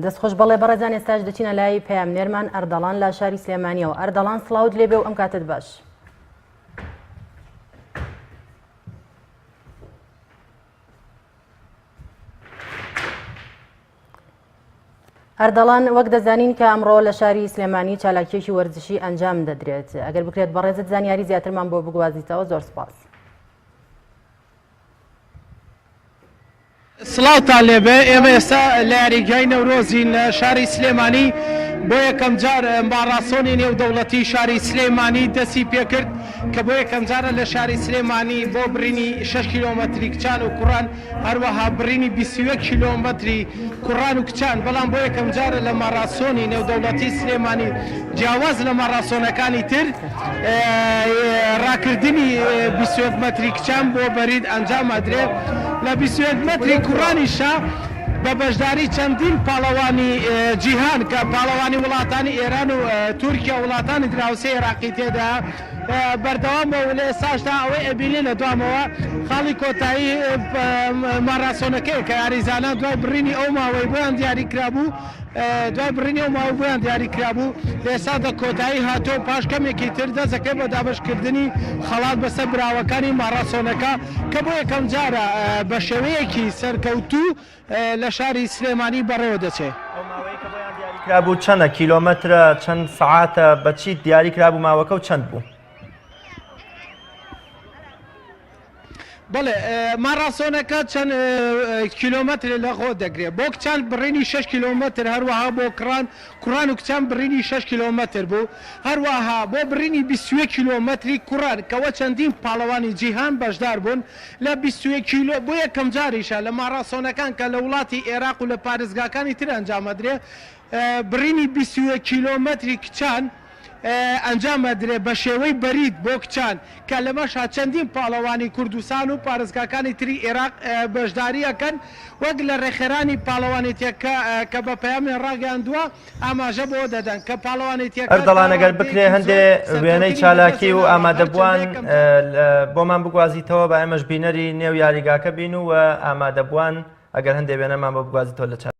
دەست خۆش بەڵێ بەڕێزان ئێستاش دەچینە لای پەیامنێرمان ئەردەڵان لە شاری سلێمانیەوە ئەردەڵان سڵاوت لێبێ و ئەم کاتت باش. ئەردەڵان وەک دەزانین کە ئەمڕۆ لە شاری سلێمانی چالاکیەکی وەرزشی ئەنجام دەدرێت ئەگەر بکرێت بەڕێزت زانیاری زیاترمان بۆ بگوازیتەوە زۆر سپاس. سڵاوتان لێبێ ئێمە ئێستا لە یاریگای نەورۆزین لە شاری سلێمانی بۆ یەکەم جار ماڕاسۆنی نێودەوڵەتی شاری سلێمانی دەستی پێکرد کە بۆ یەکەم جارە لە شاری سلێمانی بۆ بڕینی 6 کیلۆمەتری کچان و کوڕان هەروەها بڕینی 21 کیلۆمەتری کوڕان و کچان بەڵام بۆ یەکەم جارە لە ماڕاسۆنی نێودەوڵەتی سلێمانی جیاواز لە ماڕاسۆنەکانی تر ڕاکردنی 21 مەتری کچان بۆ بەرید ئەنجام ئەدرێ لە 21 مەتری کوڕانیشا بە بەشداری چەندین پاڵەوانی جیهان کە پاڵەوانی وڵاتانی ئێران و تورکیا وڵاتانی دراوسێ عێراقی تێدا بەردەوامە و لە ئێستاشدا ئەوەی ئەبینین لە دوامەوە خاڵی کۆتایی ماڕاسۆنەکەیە کە یاریزانان دوای بڕینی ئەو ماوەی بۆیان دیاری کرابوو دوای بڕینی ئەو ماوە بۆیان دیاری کرابوو لە ئێستادا کۆتایی هاتووە و پاش کەمێکی تر دەست دەکرێت بە دابەشکردنی خەڵات بەسەر براوەکانی ماڕاسۆنەکە کە بۆ یەکەمجارە بە شێوەیەکی سەرکەوتوو لە شاری سلێمانی بەڕێوە دەچێت. ئەو ماوەیەی کە بۆیان دیاری کرابوو چەندە کیلۆمەترە چەند سەعاتە بە چی دیاری کرابوو ماوەکە و چەند بوو؟ بەڵێ ماڕاسۆنەکە چەند کیلۆمەترێ لە خۆ دەگرێت بۆ کچان بڕینی 6 کیلۆمەتر هەروەها بۆ کڕان کوڕان و کچان بڕینی 6 کیلۆمەتر بوو هەروەها بۆ بڕینی 21 کیلۆمەتری کوڕان کەوە چەندین پاڵەوانی جیهان بەشدار بوون لە 21 کیلۆ بۆ یەکەم جاریشە لە ماڕاسۆنەکان کە لە وڵاتی ئێراق و لە پارێزگاکانی تر ئەنجامەدرێ بڕینی 21 کیلۆمەتری کچان ئەنجام ئەدرێ بە شێوەی بەرید بۆ کچان کە لەمەشا چەندین پاڵەوانی کوردستان و پارێزگاکانی تری ئێراق بەشداری ئەکەن وەک لە ڕێکخەرانی پاڵەوانێتیەکە کە بە پەیامیان ڕاگەیاندووە ئاماژە بەوە دەدەن کە پاڵەوانێتیەکە تا ئەردەڵان ئەگەر بکرێ ڕادەیەکی هەندێ زۆر وێنەی سەرکەوتنی چالاکی و بەدەستهێناوە هەرچەندە ئامادەبووان یەکەم جار بۆمان بگوازیتەوە با ئێمەش بینەری نێو یاریگاکە بین و ئامادەبووان ئەگەر هەندێ وێنەمان بۆ بگوازیتەوە لە چالاکی.